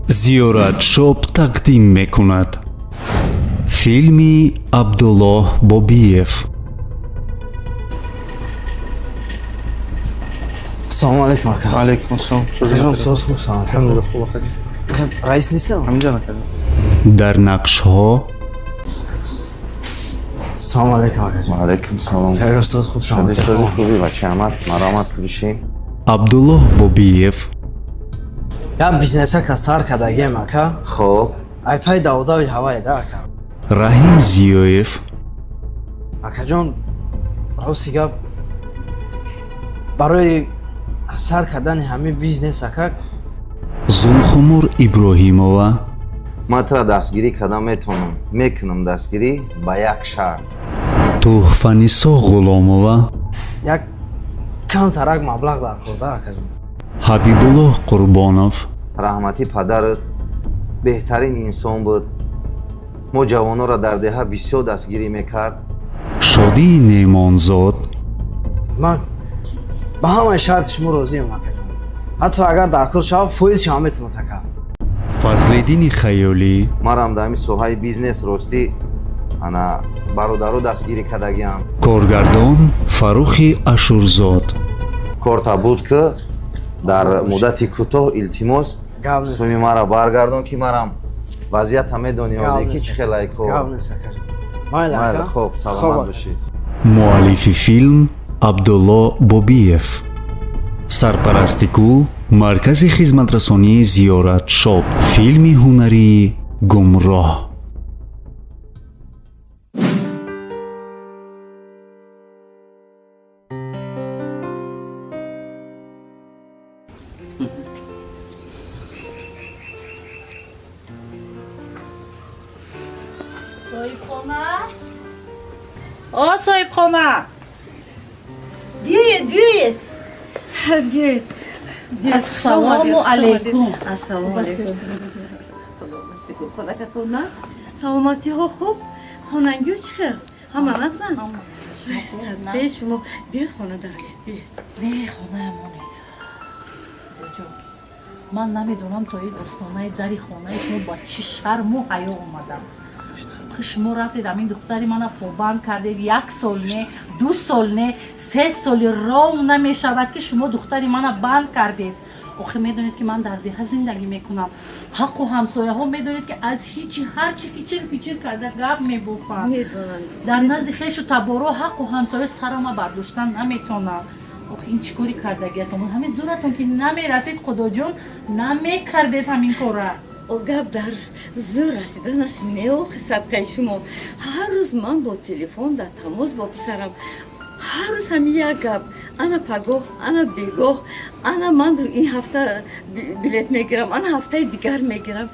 Зиёрат Шоп тақдим мекунад филми Абдуллоҳ Бобиев. Салому алейкум, ака. Алейкум ассалом. Акаҷон, соз, хуб, саломат? Алҳамдулилла, хуб, ака. Раис нестам? Ҳаминҷа накардем. Дар нақшҳо: Салому алейкум, акаҷон. Алейкум салом. Акаҷон, соз, хуб, саломат? Сози, хуби, бача Аҳмад, маромад, бишин. Абдуллоҳ Бобиев, Як бизнесака сар кардагием, ака. Хоб. Ай пай даводави ҳавае да, ака. Раҳим Зиёев, Акаҷон, рости гап, барои сар кардани ҳамин бизнес, ака. Зулхумур Иброҳимова, Ман тура дастгирӣ карда метавонам, мекунам дастгирӣ ба як шарт. Тӯҳфанисо Ғуломова, Як камтарак маблағ дар кор да, акаҷон. Ҳабибуллоҳ Қурбонов, Раҳматӣ падарат беҳтарин инсон буд. Мо ҷавононро дар деҳа бисёр дастгирӣ мекард. Шодии Неъмонзод, Ман ба ҳамаи шарти шумо розиам, акаҷон. Ҳатто агар дар кор шавад, фоизшам метавонад, ака. Фазлиддини Хаёлӣ, Марам дар ҳамин соҳаи бизнес, ростӣ, ана бародаро дастгирӣ кардагиам. Коргардон Фаррухи Ашурзод. Корта буд, ки дар муддати кӯтоҳ, илтимос, Гап нест. суми мара баргардон, ки марам вазъията медонӣ Гап ҳозир ки нест. чӣ хелай кор. Гап нест, акаҷон, майли. Майли, Ака. хоб, саломат Ака. бошӣ. Муаллифи филм Абдулло Бобиев, сарпарасти кул маркази хизматрасонии Зиёрат Шоп. Филми ҳунарии «Гумроҳ». Соҳибхона, о соҳибхона! Биёед, биёед, биёед. Ассалому алайкум. Ассалому алайкум. Хонакатон нағз, саломатиҳо хуб, хонангиҳо чӣ хел, ҳама нағзанд? Садқаи шумо, биёед, хона дароед, биёед. Не, хонаям монед, Худоҷон. Ман намедонам, то ин остонаи дари хонаи шумо ба чӣ шарму ҳаё омадам. Шумо рафтед, ҳамин духтари мана побанд кардед. Як сол не, 2 сол не, 3 соли ров намешавад, ки шумо духтари мана банд кардед. Охир медонед, ки ман дар деҳа зиндагӣ мекунам. Ҳаққу ҳамсояҳо, медонед, ки аз ҳичи ҳарчи фичир фичир карда гап мебофанд. Медонам. Дар назди хешу таборо, ҳаққу ҳамсоя сарама бардоштан наметонам. Охи, ин чӣ кори кардагиятон? Ҳамин зӯратон ки намерасид, Худоҷон, намекардед ҳамин кора. О, гап дар зӯр расиданаш не, охи, садқаи шумо. Ҳар рӯз ман бо телефон дар тамос бо писарам. Ҳар рӯз ҳами як гап: ана пагоҳ, ана бегоҳ, ана ман ин ҳафта билет мегирам, ана ҳафтаи дигар мегирам.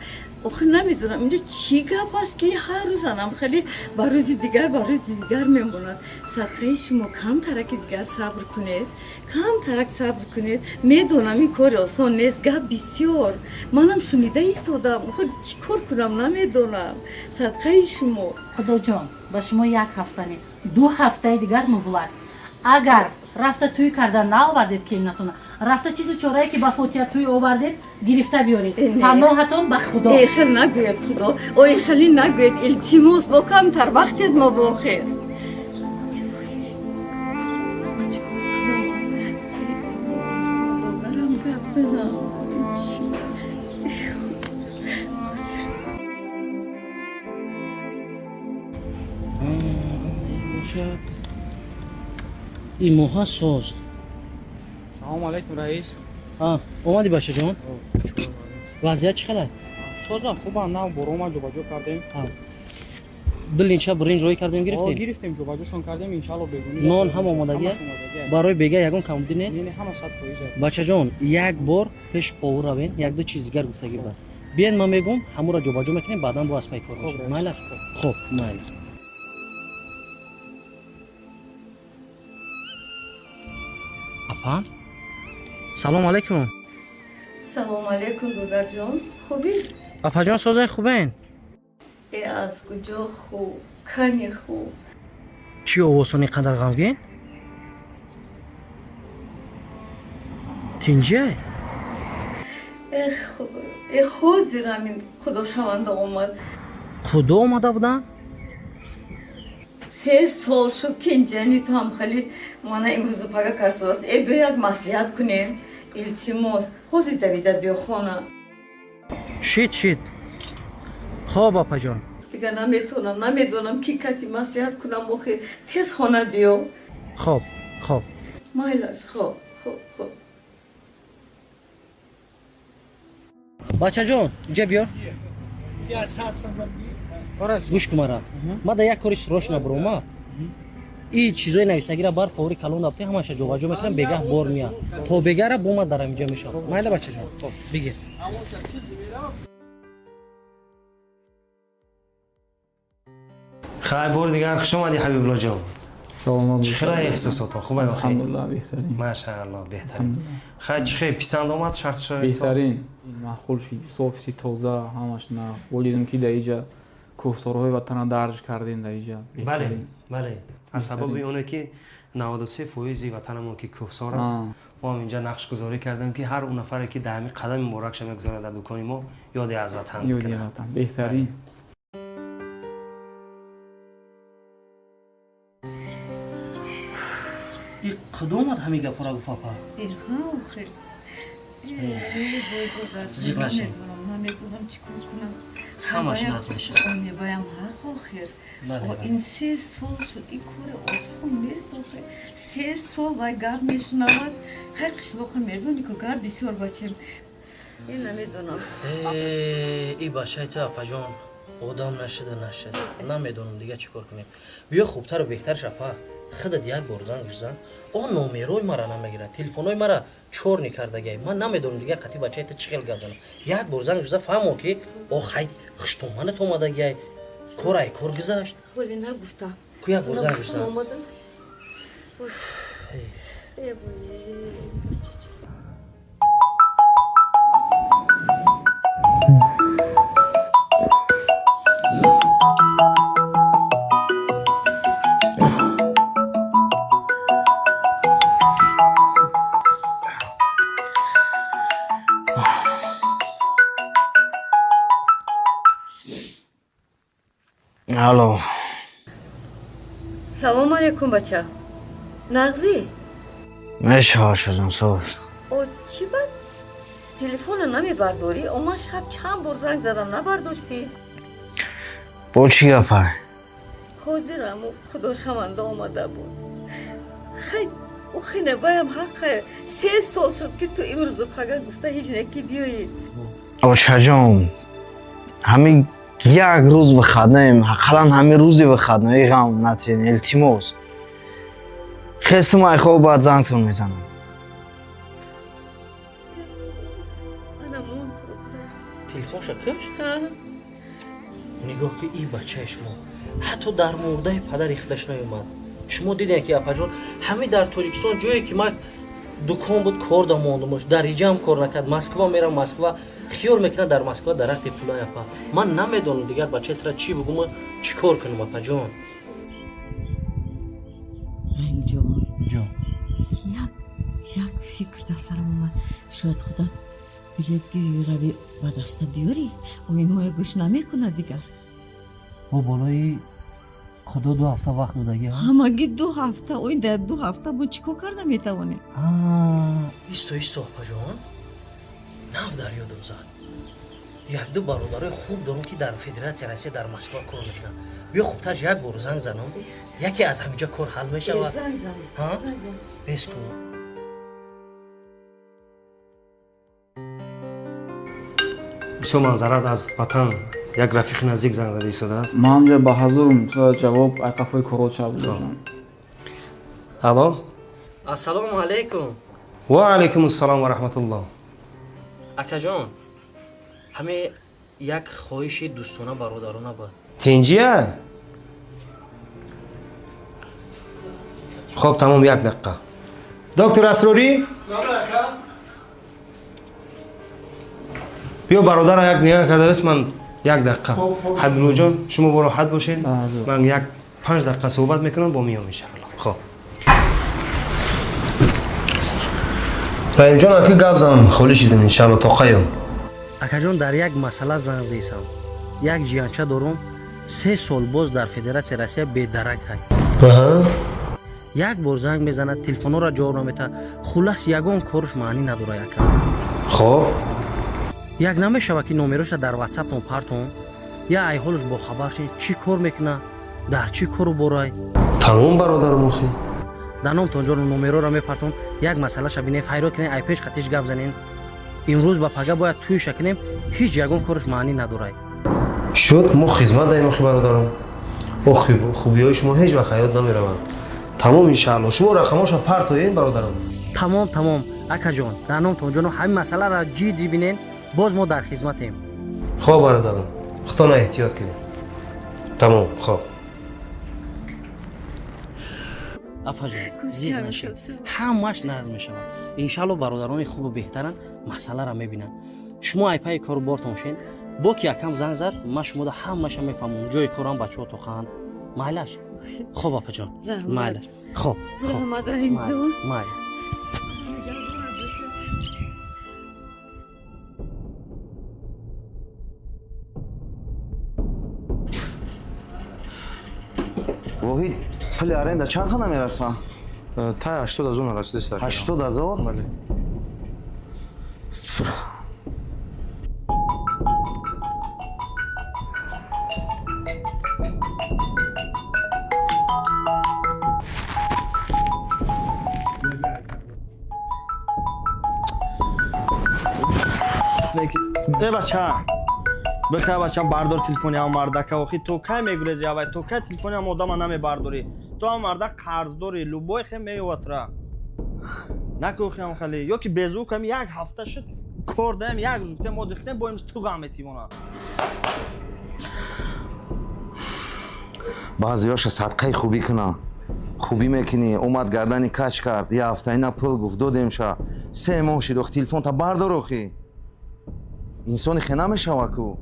Охир намедонам, инҷо чӣ гап аст, ки ҳар рӯз анам хеле ба рӯзи дигар, ба рӯзи дигар мемонад. Садқаи шумо, камтараки дигар сабр кунед, камтарак сабр кунед. Медонам, ин кори осон нест, гап бисёр, манам шунида истодам. Охир чӣ кор кунам, намедонам, садқаи шумо. Худоҷон, ба шумо як ҳафта не, 2 ҳафтаи дигар муҳлат. Агар рафта тӯй карда наовардед келинатона, рафта чизу чорае, ки ба фотиҳа тӯй овардед, гирифта биёред. Э, не. Паноҳатон ба Худо. Э, хел нагӯед, Худо, ой, хеле нагӯед, илтимос, бо камтар вақтед мо бо охир. Барам гап занам. Ҳозир. Бошад, ин моҳа соз. Салому алайкум, раис. Омадӣ, бачаҷон, вазъият чӣ қадар? Созам, хубам, нав борома ҷобаҷо кардем. Ду линча биринҷ рӯй кардем, гирифтем. Гирифтем, ҷобаҷошон кардем, иншалло бегунӣ. Нон ҳам омодагия? Барои бега ягон камбудӣ нест? Не, ҳама 100%. Бачаҷон, як бор пеш повар равен, як ду чиз дигар гуфтагӣ будам. Биен, ман мегӯм, ҳамуро ҷобаҷо мекунем, баъдан бо аспай кор Хоб, мешавад. Раис. Майла, хуб, майла. Апа, салому алайкум. Салому алайкум, додарҷон, хубӣ? Апаҷон, созай, хубен? Э, аз куҷо хуб, кани хуб. Чӣ овозҳони қадар ғамгин? Тинҷиай? Эх, Худо, э, ҳозир ҳамин худошаванда омад. Худо омада буданд? 3 сол шуд, ки инҷани ту ҳам хеле мана имрӯзу пага карсоаст. Э, биё, як маслиҳат кунем, илтимос, ҳозир давида биё хона. Шид, шид. Хоб, апаҷон. Дигар наметавонам, намедонам, ки кати маслиҳат кунам. Охир тез хона биё. Хоб, хоб. Майлаш, хоб, хоб, хоб. Бачаҷон, инҷа биё, гӯш кун мара. Ма да як кори срочно бурома. И чизои нависагира бар повари калон дафте, ҳамаша ҷобаҷо мекунам, бегаҳ бор мия. То бегара бо ма дар инҷа мешавам. Майла, бачаҷон, хоб, бигир. Хай, бори дигар хуш омадӣ, Ҳабибуллоҷон. Саломат. Чӣ хела эҳсосото, хубай? Алҳамдулиллаҳ, беҳтарин. Машаалло, беҳтарин. Хай, чӣ хел писанд омад шарт шароито? Беҳтарин, маъқул шид, офиси тоза, ҳамаш нағз. Бо дидем, ки дар иҷа кӯҳсорҳои ватана дарҷ кардем дар иҷа. Бале, бале, аз сабаби оне ки 93 фоизи ватанамон ки кӯҳсор аст, мо ҳам инҷа нақшгузорӣ кардем, ки ҳар он нафаре ки дар ҳамин қадами муборакша мегузорад дар дукони мо, ёде аз ватан ёди ватан. Беҳтарин. И кудо омад ҳамин гапҳоро гуфт, апа? Ирҳа, охир. Зиқ нашед. Намедонам, чӣ кор кунам. Ҳамаш нағз мешавад. Онебаям ҳақ, охир. Бале, О, бале. ин 3 сол шуд, ин кори осон нест, охир. 3 сол вай гап мешунавад. Хай, қишлоқа медони ку, гап бисёр, бачем. Ин намедонам. Э, и бачаи ту, апаҷон, одам нашуда, нашуда. Намедонам, дигар чӣ кор кунем. Биё, хубтару беҳтарш, апа, худат як бор занг зан. О, номерои мара намегирад, телефонҳои мара чорни кардагай. Ман намедонам, дигар қати бачаи ту чӣ хел гап занам. Як бор занг зан, фаҳмо, ки о, хай, хуштоманат омадагай, кор ай кор гузашт. Ҳоли нагуфтам. Ку, як бор занг Нагуфтам, зан. омаданаш. Э, вой, бачаҷон. Алло. Салому алейкум, бача. Нағзӣ? Мешавад, шудам соз. О, чӣ ба телефона намебардорӣ? О, ман шаб чанд бор занг задам, набардоштӣ. Бо чӣ гапа? Ҳозир аму худошаванда омада буд. Хай, охи, набаям ҳаққе. 3 сол шуд, ки ту имрӯзу пага гуфта, ҳеҷ не ки биёӣ. Очаҷон, ҳамин як рӯз выходной, ақаллан ҳамин рӯзи выходной ғам натен, илтимос. Хестум, айхоб, баъд зангтон мезанам. Ана монд. Телефонша кушт. Нигоҳ ки, и бачаи шумо ҳатто дар мурдаи падари худаш наёмад. Шумо дидем, ки, апаҷон, ҳамин дар Тоҷикистон ҷое ки ман дукон буд, кор да мондумош, дар иҷаам кор накард. Москва мерам, Москва хиёл мекунад, дар Москва дарахти пулай. Апа, ман намедонам, дигар бачаи тра чӣ бугум, чӣ кор кунам, апаҷон. Раҳимҷон. Ҷон. Як фикр дар сарам омад. Шояд худат билет гирӣ, равӣ, ба даста биёрӣ. О, ин моя гӯш намекунад дигар. Бо болои худо 2 ҳафта вақт додагӣ. Ҳамагӣ 2 ҳафта. О, ин дар 2 ҳафта мо чӣ кор карда метавонем? Исто, исто, апаҷон. Нав дар ёдам зад, якду бародарои хуб дорам, ки дар Федератсия Россия, дар Москва кор мекунанд. Биё, хубтар як бор занг занам, яке аз ҳаминҷа кор ҳал мешавад. Занг зан. Ҳа? Занг зан. Бес кун. Бисёр манзарат аз ватан як рафиқи наздик занг зада истодааст. Ман ҳамҷа ба ҳазурум, ҷавоб айқафои корот шаб, ҷон. Алло. Ассалому алайкум. Ва алайкум ассалом ва раҳматуллоҳ. Акаҷон, ҳаме як хоҳиши дӯстона, бародарона буд. Тинҷия? Хоб, тамом, як дақиқа. Доктор Асрорӣ, биё, бародара як нигоҳ карда. Ман як дақиқа, Ҳабибуллоҷон, шумо бо роҳат бошед, ман як 5 дақиқа суҳбат мекунам, бо миём, иншаалло. Хоб. Раҳимҷон, аки, гап зан, холӣ шидем, иншалло, тоқаём. Акаҷон, дар як масъала занг зесам. Як ҷиянча дорум, 3 сол боз дар Федератсияи Россия бедарак ҳай. Як бор занг мезанад, телефонҳоро ҷавоб наметаҳад. Хуллас, ягон корш маънӣ надорад, ака. Хоб. Як намешавад, ки номероша дар ватсаптон партон, я айҳолш бохабар шин, чӣ кор мекунад, дар чӣ кору борай. Тамом, бародарам, охи. Дар номтон, ҷону, номероро мепартон, як масъалаша бинем, файрод кунем, ай пеш қатиш гап занем. Имрӯз ба пага бояд тӯйша кунем, ҳеҷ ягон корш маънӣ надорай. Шуд, мо хизмат даем, охи, бародарам. Охи, хубиҳои шумо ҳеҷ вақт ҳаёт намераванд. Тамом, иншаалло, шумо рақамоша партоен, бародарам. Тамом, тамом, акаҷон, дар номтон, ҷону, ҳамин масъаларо ҷиддӣ бинен, боз мо дар хизматем. Хоб, бародарам, худтона эҳтиёт кунед. Тамом, хоб. Апаҷон, зиқ нашед, ҳамаш нағз мешавад, иншаалло. Бародарони хубу беҳтаранд, масъаларо мебинанд. Шумо айпаи кору бортон шен, бо ки якам занг зад, ман шумода ҳамаша мефаҳмам, ҷои корам бачаҳо тоқаанд. Майлаш? Хоб, апаҷон, майлаш. Хоб, хоб, майл. Воҳид, пули аренда чанд хона мераса? Тай 80 000 нарасида. 80 000? Бале. Э, бача, бихай, бача, бардор телефони ҳам мардака. Охи, то кай мегурези авай? То кай телефони ҳам одама намебардорӣ? То ҳам мардак қарздори, любой хе меёватра. Накӯхи ҳам хали ё ки безу ками. Як ҳафта шуд, кор даем, як рӯз гуфтем, мо дихтем, бо имрӯз ту ғам метивона. Баъзеҳоша садқаи хубӣ кунам, хубӣ мекунӣ. Омад, гардани кач кард, я ҳафтаина пул гуфт, додемша, 3 моҳ шид. Ох, телефонта бардор, охи, инсони хе намешава ку.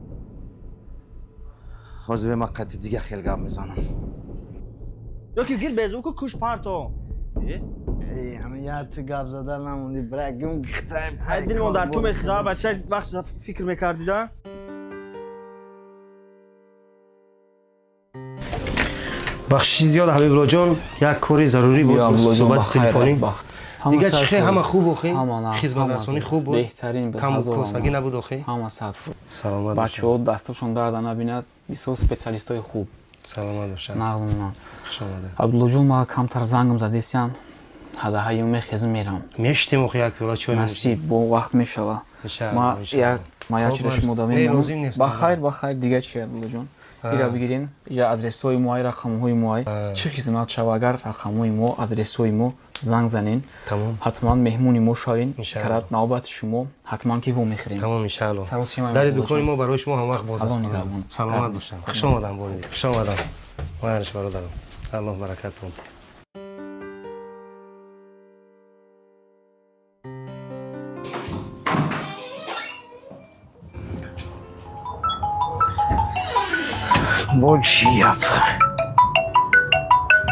Ҳозир бе, ман қати дига хел гап мезанам. Ё ки гир, безу ку, куш, парто. Ҳами ту гап зада намонди, брак, гум. Дилмон дар ту месӯза, бача, вақт фикр мекардида. Бахшиши зиёд, Ҳабибуллоҷон, як кори зарурӣ буд, суҳбати телефонӣ. Дигар чӣ, ҳама хуб, охи? Хизматрасонӣ хуб буд? Беҳтарин. Кам косагӣ набуд, охи? Ҳама сад буд. Саломат. Бачаҳо дасташон дарда набинад, бисёр специалистҳои хуб. Саломат бошад. Нағз мемонанд. Хуш омадед. Абдуллоҷон, ма камтар зангам задесиян, ҳадаҳаё мехезм, мерам. Мешитем, охи, як пиёла чой. Насиб, бо вақт мешава. Ма як ма як чиро шумо да мемонам. Ба хайр, ба хайр. Дигар чи, Абдуллоҷон, ира бигирен, я адресҳои мо, ай рақамҳои мо, ай чӣ хизмат шава, агар рақамҳои мо, адресҳои мо, занг занен, ҳатман меҳмони мо шавен. Карат навбати шумо, ҳатман ки вомехӯрем. Тамом, иншаалло, дари дукони мо барои шумо ҳамвақт боз аст. Саломат бошам, хуш омадам, бориди, хуш омадам. Майриш, бародарам, Аллоҳ баракатон. Бо чӣ гап?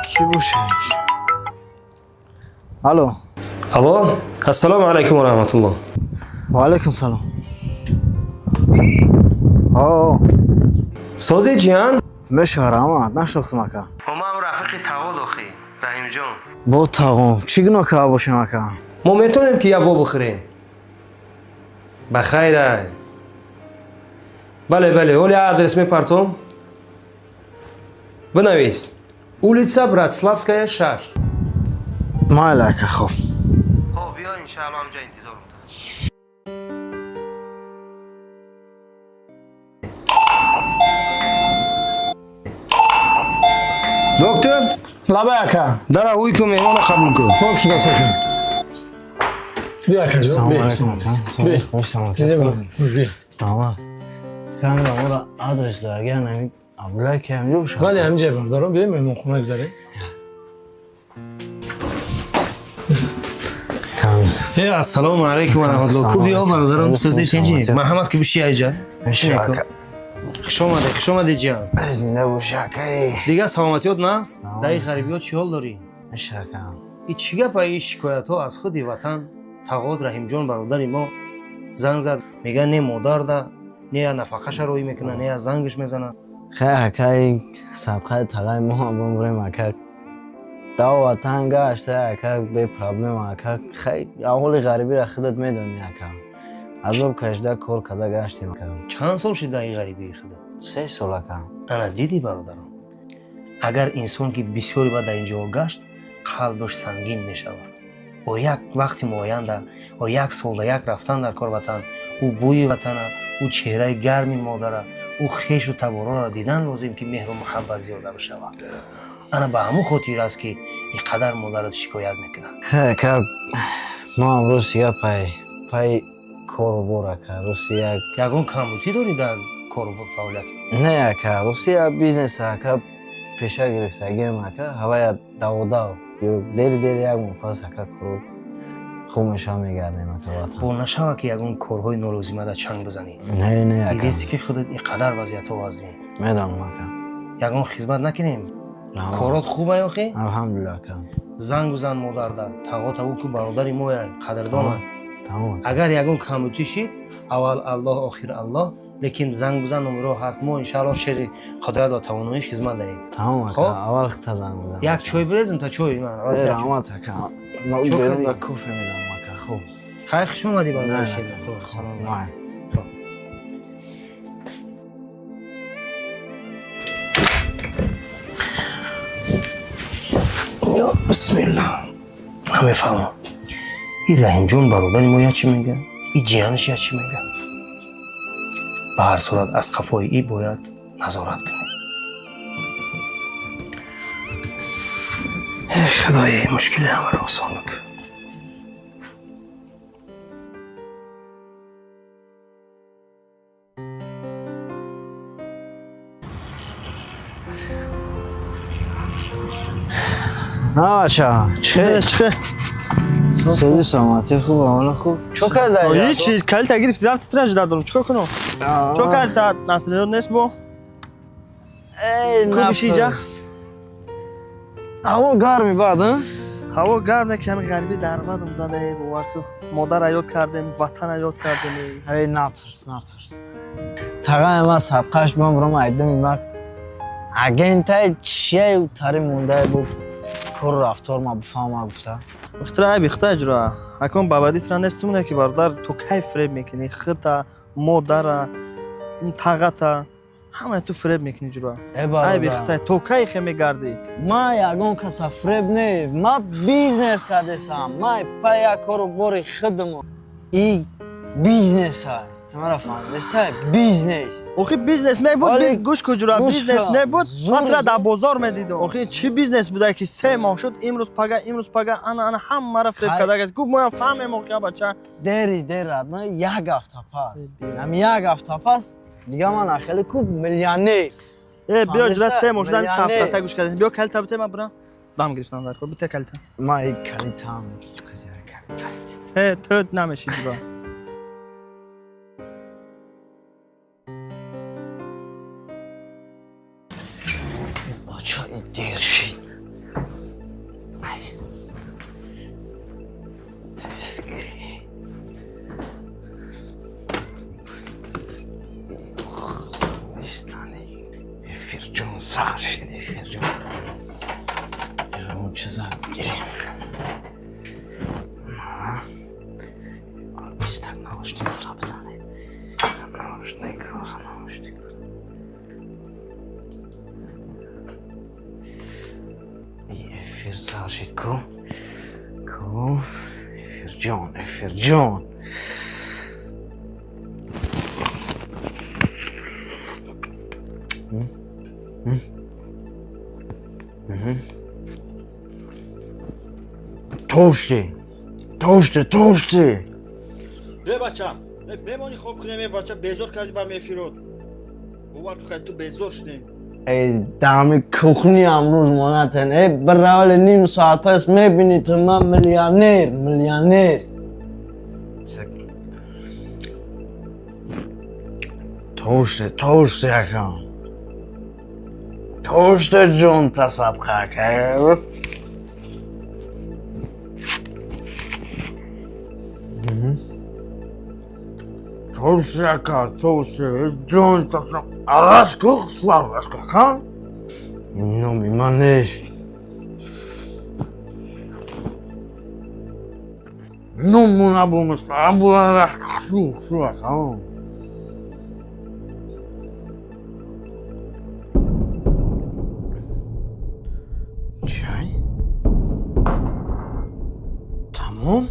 Кӣ бошад? Алло. Алло, ассалому алайкум ва раҳматуллоҳ. Ва алайкум салом. О. Сози, ҷиян? Мешава, раҳмат, нашнохтум, ака. Омам, рафиқи тағо, дохи Раҳимҷон. Бо тағом чӣ гуноҳ карда бошем, ака? Мо метавонем, ки як во бихӯрем? Ба хайрай. Бале, бале, оли адрес мепартом, бинавис: улица Братславская, 6. Майли, ака, хоб. Хоб, биё, иншаалло, ҳамҷа интизорум. Доктор. Лабай, ака. Дара ҳуй кун, меҳмона қабул кун. Хоб шуда, сокин. Биё, акаҷон. Камера адрес дораган, ами Абдуллай ки ҳамҷо бошад. Бале, ҳамҷа, бародарон, биё, меҳмонхона гузарем. Э, ассалому алайкум ва раҳматуллоҳ. Ку, биё, бародарам, сӯзи ченҷи. Марҳамат, ки биши айҷа. Хуш омадед, хуш омадед, ҷиан. Зинда боши, акай. Дигар саломатиёт наст? Дар ин ғарибиёт чӣ ҳол дорӣ? Ака. И чӣ гапа, и шикоятҳо аз худи ватан Тағот Раҳимҷон бародари мо занг зад, мега не модарда, не я нафақаша роӣ мекуна, не я зангаш мезана. Хай, акай, садқаи тағаи мо бумрем, ака. Дав ватан гашта, ака, бепроблема, ака. Хай, аҳоли ғарибиро худат медонӣ, ака. Азоб кашида, кор карда гаштем, ака. Чанд сол шуда ин ғарибии худа? 3 сол, ака. Ана дидӣ, бародарон, агар инсон ки бисёре баъд дар ин ҷо гашт, қалбаш сангин мешавад. Бо як вақти муайянда, бо як солда як рафтан дар кор ватан, ӯ бӯи ватана, ӯ чеҳраи гарми модара, ӯ хешу таборора дидан лозим, ки меҳру муҳаббат зиёда бишавад. Ана ба ҳамун хотир аст, ки ин қадар модарат шикоят мекунад. Ака, мо ҳам рӯзи пай пай кору бор, ака, рӯзи як. Ягон камбудӣ дорӣ дар кору фаъолият? Не, ака, рӯзи бизнес, ака, пеша гирифтагиам, ака, ҳавая даводав ё дери дери як моҳ пас, ака, кору хуб мешава, мегардем, ака, ватан. Бо нашава, ки ягон корҳои нолозима дар чанг бизанӣ. Не, не, ака. Дидисти, ки худат ин қадар вазъиятҳо вазнин. Медонам, ака. Ягон хизмат накунем? Корот хуба ёхе? Алҳамдулилла, ака. Занг бизан модарда, тағота, ӯ ку бародари моя, қадрдона. Тамом. Агар ягон камбудӣ шид, аввал Аллоҳ, охир Аллоҳ, лекин занг бизан, номеро ҳаст, мо иншааллоҳ шери қудрат ва тавоноӣ хизмат дарем. Тамом, ака, аввал хита занг бизан. Як чой бирезем та чой. Раҳмат, ака, ма берун да кофе мезанам, ака. Хуб. Хайр, хуш омадӣ, бародари шери. Хуб, салом. Ё бисмилла, намефаҳмам, ин Раҳимҷон бародари мо як чӣ мега, и ҷиянаш як чӣ мега. Ба ҳар сурат аз қафои и бояд назорат кунем. Э Худои, мушкили ҳамаро осон бикун. Бача, чӣ чӣ? Сӯзи саломатӣ, хуб, ҳола хуб. Чо карда? Ҳичи, калита гирифти, рафти, тира жидар дорам. Чикор кунам? Чо карда? Наслиёт нест бо? Эй, Кубишиҷа? Ҳаво гарми баъд, а? Ҳаво гарм не, ки ҳами ғарибӣ дарбадам зада, бовар ку. Модара ёд кардем, ватана ёд кардем. Эй, напурс, напурс. Тағаи ман садқаш бамрам, айдими ман агентай чияю тари мондай бу кору рафтор ма бифаҳма гуфта. Ихтира айби хита иҷроа. Акон бабади тира нестимуне, ки бародар, ту кай фиреб мекунӣ? Хита, модара, тағата, ҳамаи ту фиреб мекунӣ ҷура. Айби хита, то кай хе мегардӣ? Ма ягон каса фиреб не, ма бизнес кардесам, ма па як кору бори хидмо. И бизнеса. Ту мара фаҳмидесай? Бизнес. Охи бизнес мебуд, гӯш ку ҷура, бизнес мебуд, ман тура дар бозор медидам. Охи чӣ бизнес буда, ки 3 моҳ шуд, имрӯз пага, имрӯз пага, ана ана ҳамаро фиреб кардагас. Гуфт, моям фаҳмем, охи бача. Дери дер родной, як ҳафта пас. Ҳами як ҳафта пас дига ман хеле куб миллионер. Э, биё ҷура, 3 моҳ шуд, сафсата гӯш кардем. Биё калита бите, ман бурам. Дам гирифтам дар кор, бите калита. Ма и калитам. Э, ту намеши ҷура. Бача, дер шид. Тискри. Истани. Эфирҷон сар шид, эфирҷон. Ягон чиза бигирем. Бистак наушник фра бизанем. Наушник, наушник. Эфир сар шид ку. Ку. Эфирҷон, эфирҷон. Тошти. Тошти, тошти. Э бача, мемонӣ хоб кунем, э бача, безор кардӣ бар мефирод. Бовар ку, хай ту безор шудем. Эй, дами кухни амрӯз монатен. Эй, биравали, ним соат пас мебинӣ ту ман миллионер, миллионер. Тошти, тошти, ака. Тошти ҷон тасабқа, ака. Тоше, ака, тоше, ҷон ташам. Арашко, арашко, ака. Номи ман нест. Ному набумест, абу арашко, шу, шу, ака. Чай? Тамом?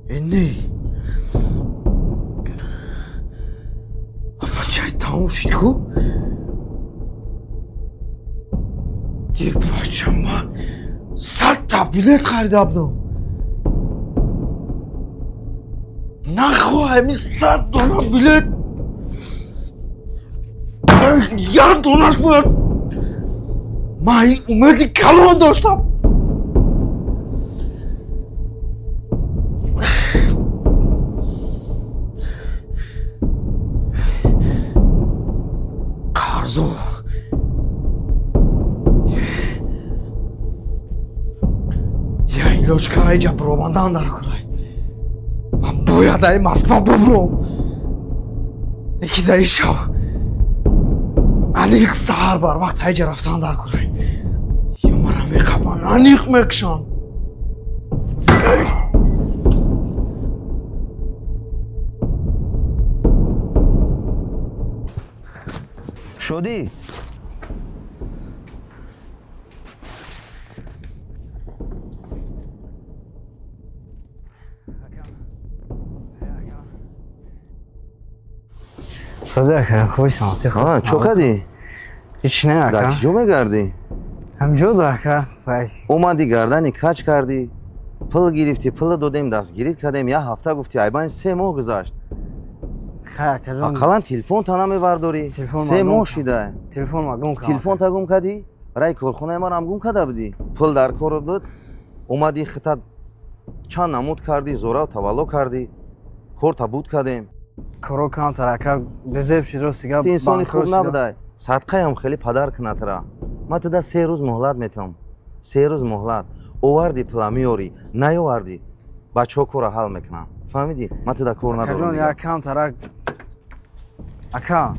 Э, не. Апа, чай тамом шид ку? Ди бача, ман 100 та билет харида будам. Нахоҳ ами 100 дона билет як донаш бояд. Ман ин умеди калон доштам. Қарзо я илоҷ ка иҷа буромандан дар курай. Ман бояд ай Москва бубуром. Яки даи шав аниқ саҳар барвақт айҷа рафтан дар курай. Ё мара меқапанд, аниқ мекушанд. Шодӣ. Сози, ака, хуби, саломатӣ? А, чо кардӣ? Ҳеч не, ака. Дар чӣ ҷо мегардӣ? Ҳамҷо да, ака. Омадӣ, гардани кач кардӣ, пул гирифтӣ, пул додем, дастгирит кардем, як ҳафта гуфтӣ, айбани 3 моҳ гузашт. Хай, акаҷон. Ақаллан телефонта намебардорӣ. 3 моҳ шида. Телефон ма гум кардам. Телефонта гум кардӣ? Раи корхонаи марам гум карда будӣ. Пул дар кор буд, омадӣ, хита чанд намуд кардӣ, зорав тавалло кардӣ, корта буд кардем. Коро камтар, ака, безеб шид, рости гап. Ти инсони хуб набудай. Садқаям хеле падар кунатра. Ман туда 3 рӯз муҳлат метавам. 3 рӯз муҳлат. Овардӣ пула, меёрӣ, наёвардӣ, бачаҳо корро ҳал мекунанд. Фаҳмидӣ? Ман туда кор надорам. Акаҷон, як камтарак, ака.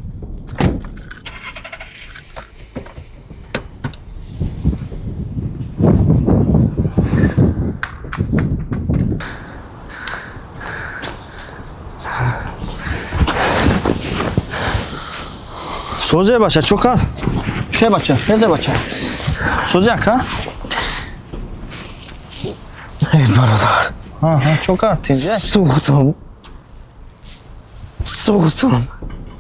Созе, бача, чо кард? Хе, бача, хезе, бача. Созе, ака? Эй, бародар. Ҳа, чо кард? Тинҷа? Сӯхтам. Сӯхтам.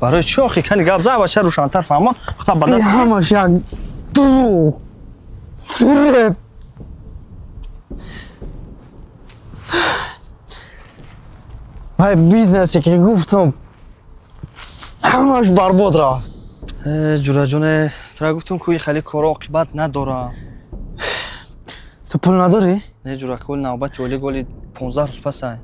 Барои чӣ охи? Кани гап зан, бача, рӯшантар фаҳмон. Хута ба даст. Ҳамаш як дурӯғ. Фиреб. Вай бизнесе ки гуфтам, ҳамаш барбод рафт. Ҷураҷоне, тра гуфтум ку хеле коро оқибат надорам. Ту пул надорӣ? Не, ҷура, коли навбати оли голи 15 рӯз пасай.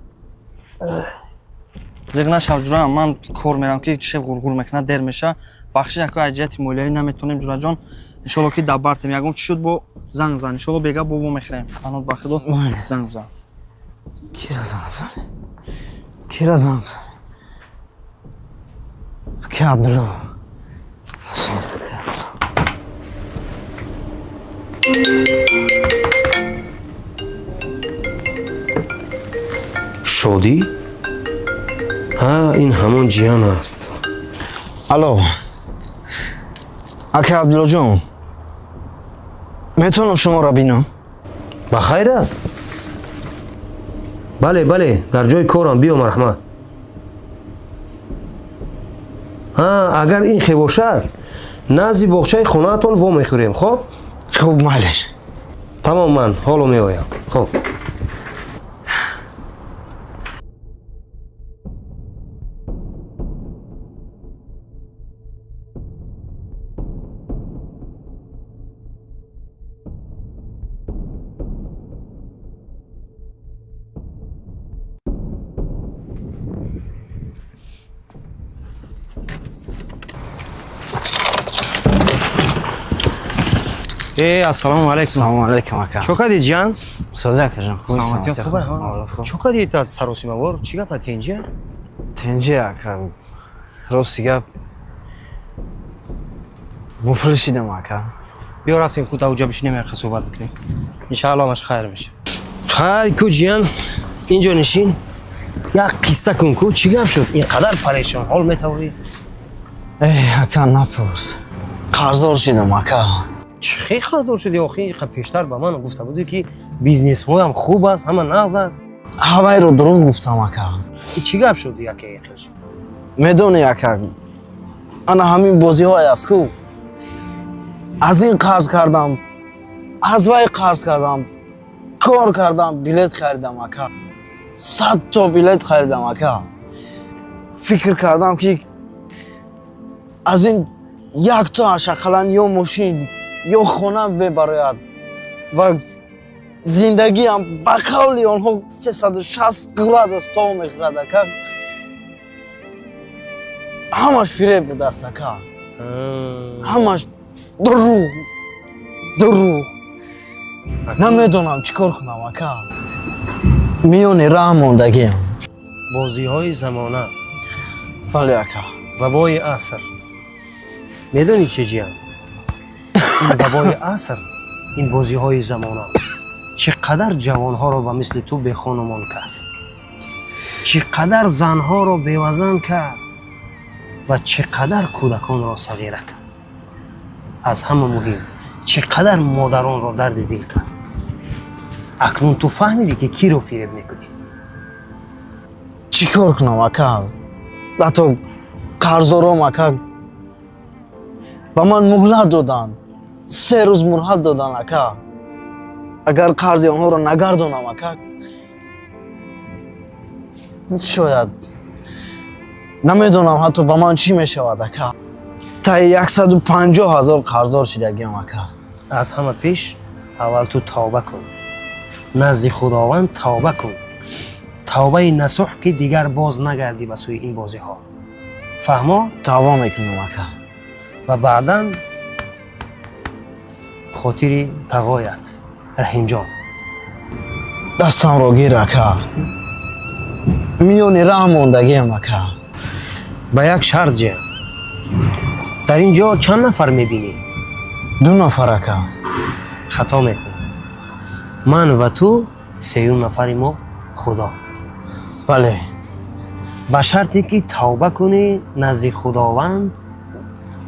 Зиқ нашав, ҷура, ман кор мерам, ки шеф ғурғур мекунад, дер меша. Бахшиш, ака, аз ҷиҳати молиявӣ наметонем, ҷураҷон. Иншолло ки дабартем. Ягон чӣ шуд, бо занг зан. Иншолло бега бо во мехӯрем. Анот ба худо, занг зан. Кира занг бизанем? Кира занг бизанем? Ки Абдулло. Шодӣ? А, ин ҳамон ҷиян аст. Алло. Ака Абдуллоҷон. Метавонам шуморо бинам? Ба хайр аст? Бале, бале, дар ҷои корам, биё, марҳамат. А, агар ин хе бошад, назди боғчаи хонаатон вомехӯрем, хоб? Хуб, майлеш. Тамом, ман ҳоло меоям, хоб. Э, ассалому алайкум. Ассалому алайкум, ака. Чо кардӣ, ҷиян? Сози, акаҷон, хуб. Саломатият хуб? Чо кардӣ та саросимавор? Чӣ гапа, тенҷия? Тенҷи, ака. Рости гап, муфлис шидам, ака. Биё, рафтем, худ ауҷа бишинем, яқа суҳбат мекунем. Иншаалло, ҳамаш хайр меша. Хай ку, ҷиян, инҷо нишин. Як қисса кун ку, чӣ гап шуд? Ин қадар парешон ҳол метавонӣ? Эй, ака, напурс. Қарздор шидам, ака. Чӣ хел қарздор шудӣ охи? Иқа пештар ба ман гуфта будӣ, ки бизнесҳоям хуб аст, ҳама нағз аст. Ҳавайро дурӯғ гуфтам, ака. Чӣ гап шуд яке хел шуд? Медонӣ, ака, ана ҳамин бозиҳое аст ку, аз ин қарз кардам, аз вай қарз кардам, кор кардам, билет харидам, ака. 100 то билет харидам, ака. Фикр кардам, ки аз ин яктоаш ақаллан ё мошин, ё хона мебарояд ва зиндагиам ба қавли онҳо 360 градус то мехӯрад, ака. Ҳамаш фиреб будааст, ака, ҳамаш дурӯғ, дурӯғ. Намедонам чӣ кор кунам, ака, миёни раҳ мондагиам. Бозиҳои замона. Бале, ака. Вабои аср. Медонӣ чӣ, ҷиян, ин вабои аср, ин бозиҳои замона чӣ қадар ҷавонҳоро ба мисли ту бехонумон кард, чӣ қадар занҳоро бевазан кард ва чӣ қадар кӯдаконро сағира кард. Аз ҳама муҳим, чӣ қадар модаронро дарди дил кард. Акнун ту фаҳмидӣ, ки киро фиреб мекунӣ. Чӣ кор кунам, ака? Ҳатто қарздором, ака, ба ман муҳлат доданд, 3 рӯз муҳлат доданд, ака. Агар қарзи онҳоро нагардонам, ака, шояд, намедонам, ҳатто ба ман чӣ мешавад, ака. Таи 150 000 қарздор шидагиам, ака. Аз ҳама пеш, аввал ту тавба кун, назди Худованд тавба кун, тавбаи насӯҳ, ки дигар боз нагардӣ ба сӯи ин бозиҳо. Фаҳмо? Тавба мекунам, ака. Ва баъдан хотири тағоят Раҳимҷон. Дастамро гир, ака, миёни раҳ мондагиам, ака. Ба як шарт, ҷиян. Дар ин ҷо чанд нафар мебинӣ? Ду нафар, ака. Хато мекунӣ. Ман ва ту, сеюм нафари мо Худо. Бале. Ба шарте ки тавба кунӣ назди Худованд,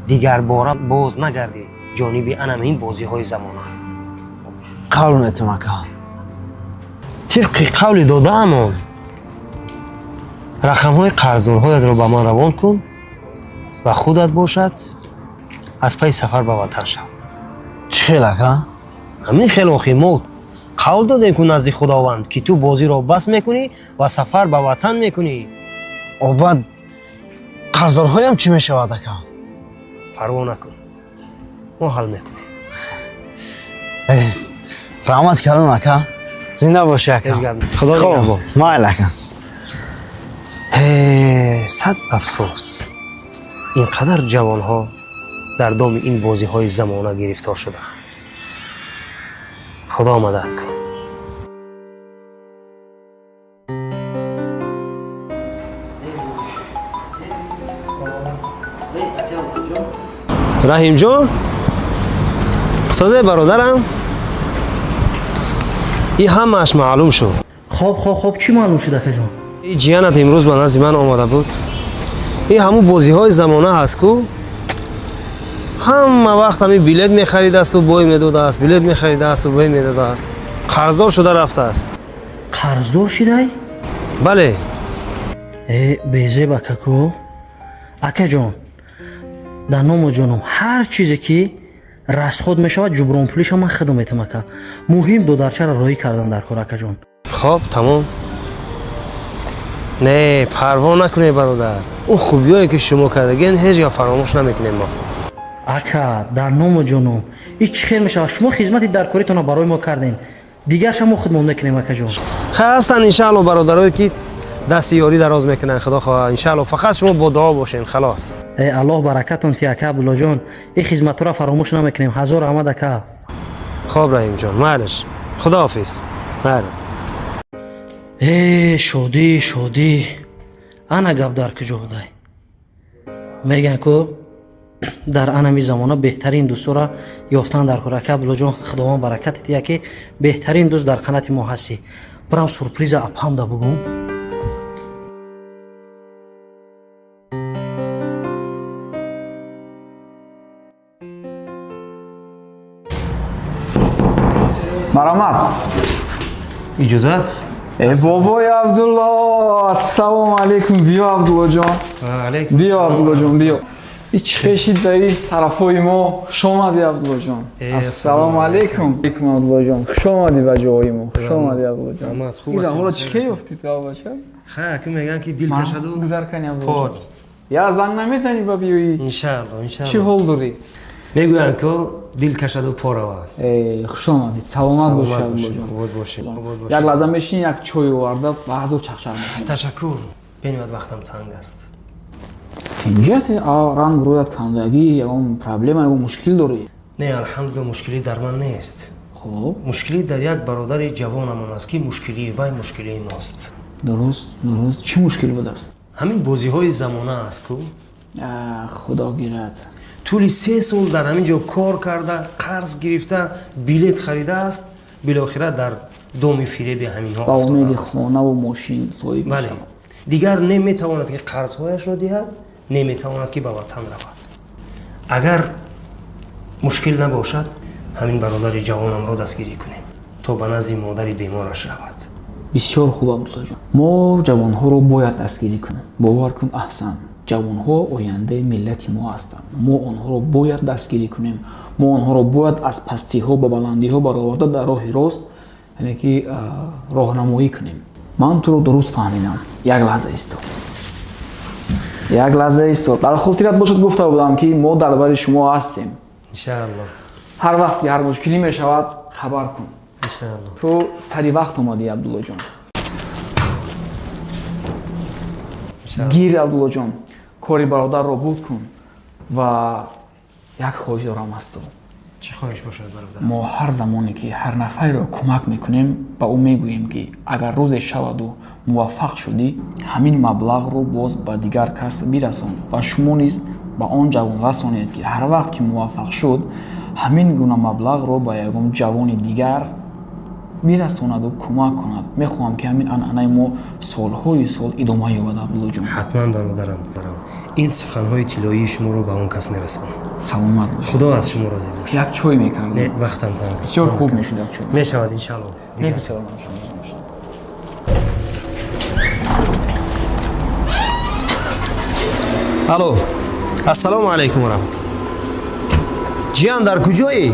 дигарбора боз нагардӣ ҷониби анам ин бозиҳои замона. Қавл метам, ака. Тибқи қавли додаамон, рақамҳои қарздорҳоятро ба ман равон кун ва худат бошад, аз пайи сафар ба ватан шав. Чӣ хел, ака? Ҳамин хел охи, мо қавл додем ку назди Худованд, ки ту бозиро бас мекунӣ ва сафар ба ватан мекунӣ. Баъд қарздорҳоям чӣ мешавад, ака? Парво накун, мо ҳал мекунем. Раҳмат калон, ака, зинда бошӣ, ака. Ҳеҷ гап нест. Худо нигаҳбон. Майли, ака. Сад афсӯс, ин қадар ҷавонҳо дар доми ин бозиҳои замона гирифтор шудаанд. Худо мадад кун. Раҳимҷон, созе, бародарам, и ҳамааш маълум шуд. Хоб, хоб, хоб, чӣ маълум шуд, акаҷон? И ҷиянат имрӯз ба назди ман омада буд. И ҳамун бозиҳои замона ҳаст ку, ҳама вақт ҳамин билет мехаридасту бой медодааст, билет мехаридасту бой медодааст, қарздор шуда рафтааст. Қарздор шидай? Бале. Э, безеб, акаку. Акаҷон, дар ному ҷоном, ҳар чизе ки расход мешавад, ҷубронпулиша ман худам метам, ака. Муҳим додарчаро роҳӣ кардан дар кор, акаҷон. Хоб, тамом. Не, парво накунед, бародар, он хубиҳое ки шумо кардагиен, ҳеҷ гаҳ фаромӯш намекунем мо. Ака, дар ному ҷоном, ин чӣ хел мешавад? Шумо хизмати даркоритонро барои мо кардем, дигарша мо худмон мекунем, акаҷон. Хай, ҳастанд, иншаалло, бародарое ки дасти ёрӣ дароз мекунанд, худо хоҳад, иншаалло. Фақат шумо бо дуо бошен, халос. Э, Аллоҳ баракатон ти, ака Абдуллоҷон. Ин хизматҳоро фаромӯш намекунем. Ҳазор раҳмат, ака. Хоб, Раҳимҷон, майлаш, худоҳофиз, майла. Э, шодӣ, шодӣ, ана гап дар куҷо будай? Мегӯянд ку, дар анами замона беҳтарин дӯстора ёфтан дар кор. Ака Абдуллоҷон, Худованд баракате тия, ки беҳтарин дӯст дар қанати мо ҳастӣ. Бирам сюрприза апамда бугум. Марҳамат. Иҷозат. Э, бобои Абдулло, ассалому алайкум. Биё, Абдуллоҷон, биё, Абдуллоҷон, биё. Ич хешид дар тарафҳои мо. Хуш омадӣ, Абдуллоҷон. Ассалому алайкум, алайкум, Абдуллоҷон, хуш омадӣ ба ҷоҳои мо, хуш омадӣ, Абдуллоҷон. Ҳоло чӣ хел ёфтӣ ту, бача? Ха, ку мегӯянд, ки дил кашаду гузар кани, Абдуллоҷон. Я занг намезанӣ ба биёӣ? Иншаалло, иншаалло. Чӣ ҳол дорӣ? Мегӯянд ку, дил кашаду по равад. Хуш омадед, саломат бошӣ, Абдуллоҷон. Обод бошед. Як лаҳза мешин, як чой оварда баъзо чақчақ мекунем. Ташаккур, бениҳоят вақтам танг аст. Тинҷи ҳасти, ранг рӯят кандагӣ, ягон проблема, ягон мушкил дорӣ? Не, алҳамдулилла, мушкилӣ дар ман нест. Хуб. Мушкилӣ дар як бародари ҷавонамон аст, ки мушкилии вай мушкилии мост. Дуруст, дуруст. Чӣ мушкил будааст? Ҳамин бозиҳои замона аст ку. Худо гирад. Тӯли 3 сол дар ҳамин ҷо кор карда, қарз гирифта, билет харидааст, билохира дар доми фиреби ҳаминҳо. Ба умеди хонаву мошин соҳиб. Бале, дигар не метавонад, ки қарзҳояшро диҳад, не метавонад, ки ба ватан равад. Агар мушкил набошад, ҳамин бародари ҷавонамро дастгирӣ кунем, то ба назди модари бемораш равад. Бисёр хуб, Абдуллоҷон, мо ҷавонҳоро бояд дастгирӣ кунем. Бовар кун, аҳсан, ҷавонҳо ояндаи миллати мо ҳастанд. Мо онҳоро бояд дастгирӣ кунем, мо онҳоро бояд аз пастиҳо ба баландиҳо бароварда, дар роҳи рост, яъне ки роҳнамоӣ кунем. Ман туро дуруст фаҳмидам. Як лаҳза исто, як лаҳза исто. Дар хотират бошад, гуфта будам, ки мо дар бари шумо ҳастем. Иншаалло. Ҳар вақт ки ҳар мушкилӣ мешавад, хабар кун. Иншаалло. Ту сари вақт омадӣ, Абдуллоҷон. Гир, Абдуллоҷон, кори бародарро буд кун. Ва як хоҳиш дорам аз ту. Чӣ хоҳиш бошад, бародар? Мо ҳар замоне ки ҳар нафареро кӯмак мекунем, ба ӯ мегӯем, ки агар рӯзе шаваду муваффақ шудӣ, ҳамин маблағро боз ба дигар кас бирасон. Ва шумо низ ба он ҷавон расонед, ки ҳар вақт ки муваффақ шуд, ҳамин гуна маблағро ба ягон ҷавони дигар бирасонаду кӯмак кунад. Мехоҳам, ки ҳамин анъанаи мо солҳои сол идома ёбад, Абдуллоҷон. Ҳатман, бародарам, ин суханҳои тиллоии шуморо ба он кас мерасонам. Саломат бош. Худо аз шумо розӣ бошад. Як чой мекардем. Не, вақтам танг. Бисёр хуб мешуд як чой. Мешавад, иншаалло. Мегусалам. Алло, ассалому алайкум варахматулла. Ҷиян, дар куҷоӣ?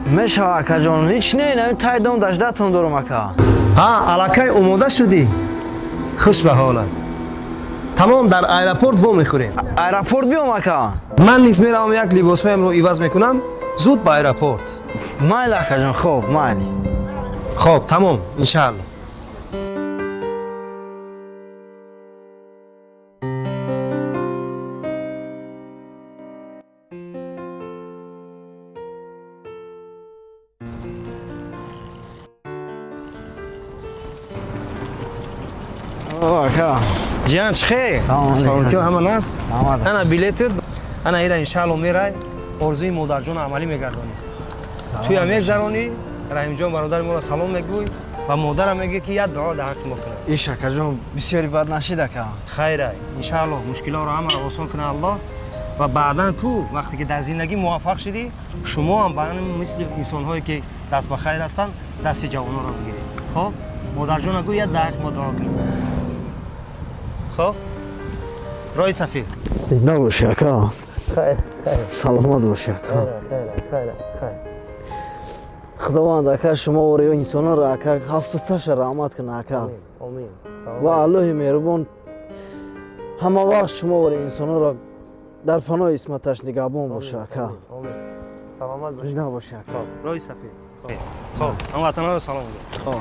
Мешава, акаҷон, ҳеч не, нами тай дом даждатон дорум, ака. Ҳа, аллакай омода шудӣ? Хуш ба ҳолат. Тамом, дар аэропорт вомехӯрем. Аэропорт биём, ака? Ман низ меравам, як либосҳоямро иваз мекунам, зуд ба аэропорт. Майли, акаҷон, хоб, майли. Хоб, тамом, иншаалло. Ака. Ҷиян, чӣ хел? Саломатиё ҳама наст? Ана билетит, ана ира, иншаалло, мерай, орзуи модарҷонро амалӣ мегардонӣ, туя мегзаронӣ. Раҳимҷон бародари моро салом мегӯй ва модарам мегӯй, ки як дуо дар ҳаққи мо кунад. Иш, акаҷон, бисёри бад нашид, ака. Хайра, иншаалло, мушкилотро ҳамаро осон кунад Аллоҳ. Ва баъдан ку, вақте ки дар зиндагӣ муваффақ шудӣ, шумо ҳам ба мисли инсонҳое, ки даст ба хайр ҳастанд, дасти ҷавононро бигиред. Хоб, модарҷона гӯ, як дар ҳаққи мо дуо кунад. Хоб, роҳи сафир. Зинда бошӣ, ака, саломат бошӣ, ака. Худованд, ака, шумо ё инсононро, ака, ҳафтпусташа раҳмат кунад, ака. Ва Аллоҳи меҳрубон ҳама вақт шумо вори инсононро дар паноҳи исматаш нигаҳбон боша, ака. Зинда бошӣ, ака. Роҳи сафир. Хоб, ҳамватанонро салом. Хоб.